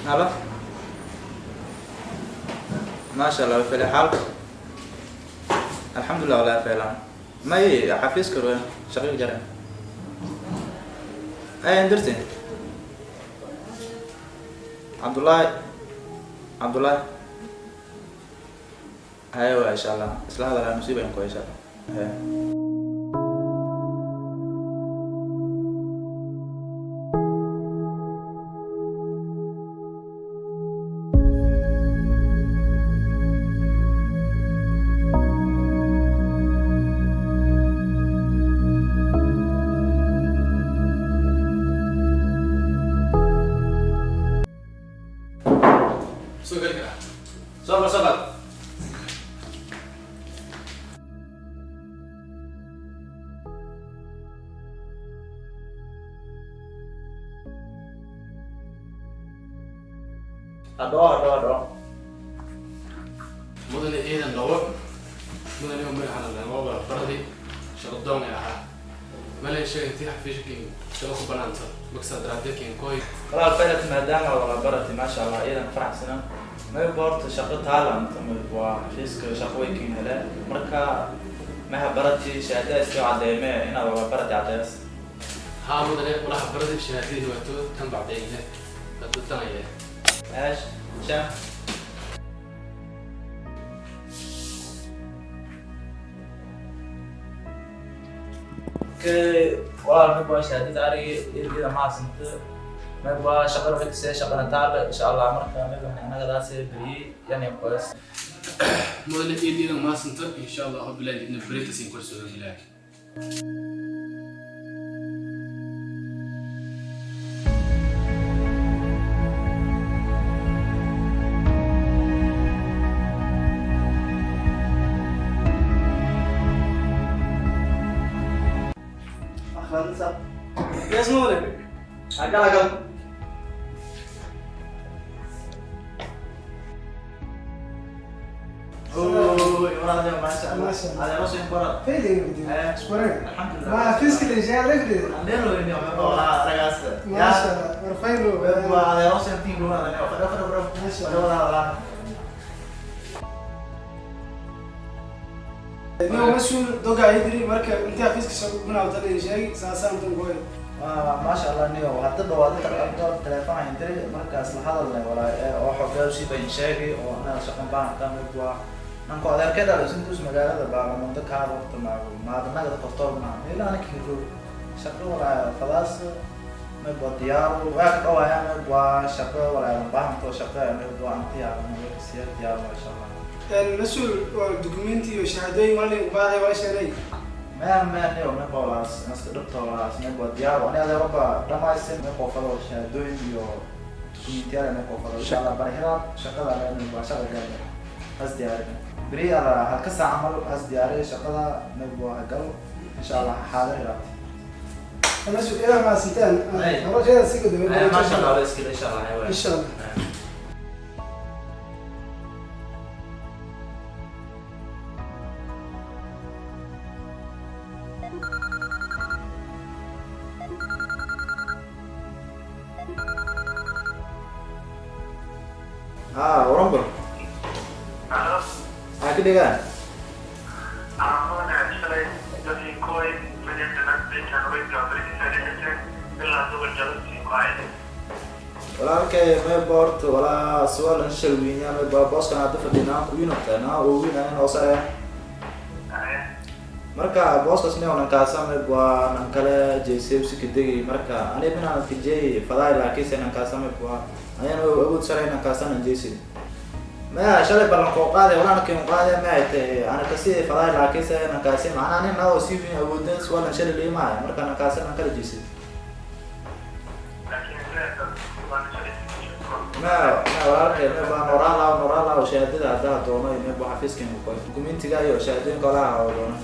Halo. Maasha Allah, fele xaalka. Alxamdulilah, walaa feelaan. May xafiiska roya shaqo jare. Ay indirti. Cabdullaahi, Cabdullaahi. Haya waa insha Allah. Isla hadalaa musiiba in ku insha Allah. Haya. Soo geli karaa? Soo gal, soo gal. Hadho, hadho, hadho. Mudane ciidan labo mudane oo madaxana laba baradii shaqo doon ay ahaa malay sheegay intii xafiiskii shaqo ku banaanta maksaa daraaddeedkii koy. Walaal faylat, maadaama wala barati, maasha Allah, iyadan faraxsana. May boorta shaqo taalant waa xafiiska shaqo way kin hele. Marka maha barati shahaada iska cadeeme inaad wala barati cadees. Haa mudane, walaha baradii shahaadadii waato tan bacdayne hadda tanaya. Ash sham. Okay, walaal mid waa shahaadada arigi iyada maasanta. Mid waa shaqada mid see shaqada taala insha Allah. Marka mid waxaan anagadaas beriyay yani qoys. Mudane ciidan maasanta, insha Allah bilahi idin beritasin korsoodan ilaahay. Yes, mudane. Agal agal. Oh, walaal maasha Allah. Maasha Allah. Adeero soo barat. Failing video. Eh. Isbaran. Alxamdulillah. Ma xafiiska la sheegay la Adeero ini wala ragaas. Maasha Allah. Warfaylo. Waa adeero soo intiin ruuna adeero. Fadho fadho fadho. Maasha Fadho wala. Inuu mas'uul doga idri marka intii xafiiska shaqo ku bilaawta la sheegay saasaan tan gooy. Maasha Allah, niyo hadda dhawaad telefoon aan diray markaas la hadalnay walaa oo xogaa si baan sheegay oo ana shaqan baan ka mid waa nanko adeerkeeda la sintus magaalada baa muddo ka waqti ma maadanaga qoftoor ma meel ana kiiro shaqo walaa fadaas ma baa diyaar waa ka dhawaaya ma waa shaqo walaa baahan to shaqo ma waa anti ah ma siya diyaar masha Allah. Mas'uul waa dukumenti iyo shahaadooyin wala u baahay waa sheegay. Ma niyo ma bawlaas naska dhibta walaas ma baa diyaar ani adeero ba dhamaysan ma qoofado shahaadooyin iyo dukumentiyaal ma qoofado insha Allah barhiraad shaqada ma waa shaqo gaar has diyaarin beri ala halka saac camal has diyaariyo shaqada ma waa gal insha Allah xaadir hiraad. Mas'uul ila ma sintaan. Ay. Hawsheeda si gudu. Maasha Allah, iska insha Allah. Insha Allah. Ah, warambal. Maxaa ka dhigaa? Walaalkay may boort walaa suwaal an shalwiinya may baa booskan hadda fadhinaa kuwiinotana oo wiinayan oo sare. Marka booskaas nin nankaasa may waa nan kale jeysay usikadegi marka ani binaan kajey fadaay laakiinse nankaasa may waa ayaan awood sare nankaasa nan jeysid maya shalay ballan koo qaaday walaa nakin qaade ma ay tahay ana kasi fadaay laakiinse nankaasi macnaa nin oo sii wiin awoodda suwaal an shalay liimaaya marka nankaasa nan kala jeysid ma ma walaalkay ma baa noraala noraala shahaadada haddaa doono ma baa xafiiskeen ku qoy dukumentiga iyo shahaadooyinka walaha oo doono.